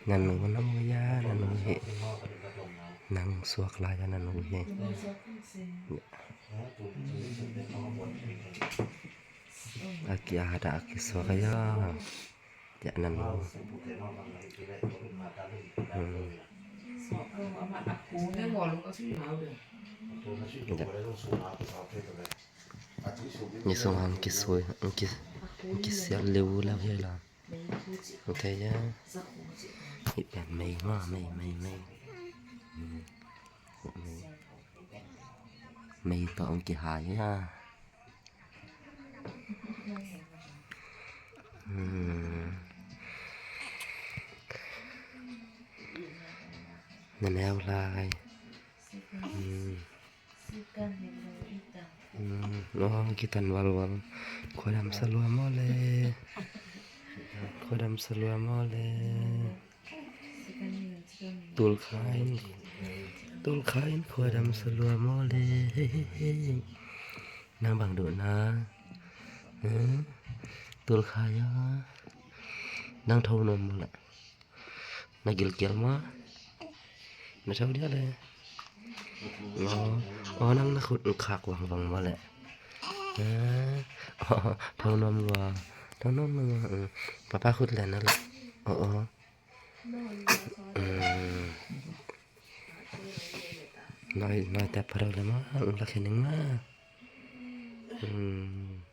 ນານູ ນານູ ຢາ ນານູເຮ ນັ່ງສວກຫຼາຍ ນານູເຮ ອາກິອາດາ ອາກິສວກຢາ ຢາ ນານູ ອືມ ຢາ ນີ້ສວກ ອາກິສວກ ອາກິ ອາກິສວກເລວ ລາວເຮລາ ໂອເຄ ຢາ ເຮັດແບບໃໝ່ ມາ ໃໝ່ ໃໝ່ ໃໝ່ ອືມ ໃໝ່ຕໍ່ ອາກິຫາ ຢາ ອືມ ນະແນວລາຍ ອືມ ອືມ ໂອ້ ກິຕັນວັນວັນ ຄວາຍດຳສະຫຼວມໝົດເລີຍ ຄວາຍດຳສະຫຼວມໝົດເລີຍ ຕູນຄາຍ ຕູນຄາຍ ຄວາຍດຳສະຫຼວມໝົດເລີຍ ນັ່ງບັງດູນາ ເອີ ຕູນຄາຍ ນັ່ງເທົານົມໝົດແຫຼະ. ນາກິລເກລມາ ນາເທົາດຽວເລີຍ ອໍ ອໍ ນັ່ງນາຄຸດຄັກວັງວັງມາແຫຼະ ເອີ ເທົານົມວ່າ ເທົານົມວ່າ ເອີ ປ້າປ້າຄຸດແລນນະລູກ ອໍ ອໍ ເອີ ນ້ອຍ ນ້ອຍແຕ່ພະເດີລະມາ ລະແຄ່ໜຶ່ງມາ ອືມ.